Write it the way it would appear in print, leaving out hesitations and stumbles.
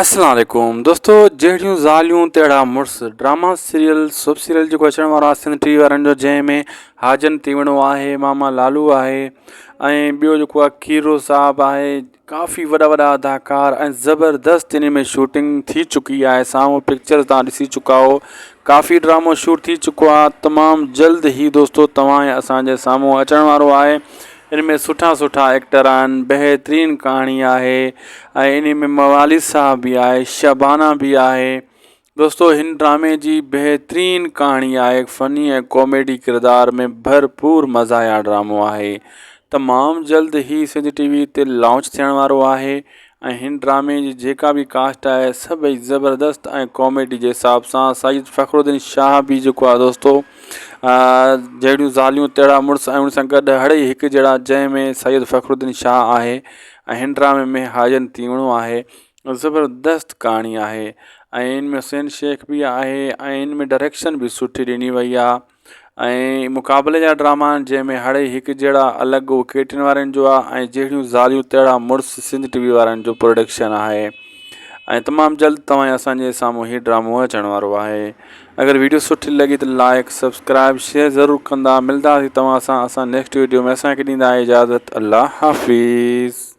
السلام عليڪم دوستو جهڙيون زاليون تهڙا مڙس ڊراما سيريل سب سيريل جيڪو اچڻ وارو آهي سنڌ ٽي وي وارن جو جنهن ۾ حاجن تيوڻو آهي ماما لالو آهي ۽ ٻيو جيڪو آهي کيرو صاحب آهي ڪافي وڏا وڏا اداڪار ۽ زبردست ان ۾ شوٽنگ ٿي چڪي آهي سامهون پڪچر تان ڏسي چڪا هو ڪافي ڊرامو شوٽ ٿي چڪو آهي تمام جلد هي دوستو توهان ۽ اسان جي سامهون اچڻ وارو آهي ان ۾ سٺا سٺا ايڪٽر آهن بهترين ڪهاڻي آهي ۽ انهي ۾ موالي صاحب به آهي شبانه به آهي دوستو هن ڊرامي جي بهترين ڪهاڻي آهي فني ۽ ڪاميڊي ڪردار ۾ ڀرپور مزاحيه ڊرامو آهي تمام جلد هي سنڌ ٽي وي تي لانچ ٿيڻ وارو آهي ۽ هن ڊرامي جي جيڪا به ڪاسٽ آهي سڀئي زبردست ۽ ڪاميڊي جي حساب سان سيد فخر الدين شاهه به جيڪو آهي دوستو جهڙيون زاليون تهڙا مڙس ۽ ان سان گڏ هڙئي هڪ جهڙا جنهن ۾ سيد فخر الدين شاهه آهي ۽ هن ڊرامي ۾ حاجن تيوڻو آهي زبردست ڪهاڻي آهي ۽ ان ۾ حسين شيخ به آهي ۽ ان ۾ ڊائريڪشن به سٺي ڏني وئي آهي ۽ مقابلي جا ڊراما آهن جنهن ۾ هڙئي هڪ جهڙا الڳ اهو ڪي ٽي اين وارن جو آهي ۽ جهڙيون زاليون تهڙا مڙس سنڌ ٽي وي وارن جو پروڊڪشن آهي ۽ تمام جلد توهان اسان جي سامهون هي ڊرامو اچڻ وارو آهي اگر ويڊيو سٺي لڳي ته لائڪ سبسڪرائب شيئر ضرور ڪندا ملنداسين توهان سان اسان نيڪسٽ ويڊيو ۾ اسان کي ڏيندا اجازت الله حافظ.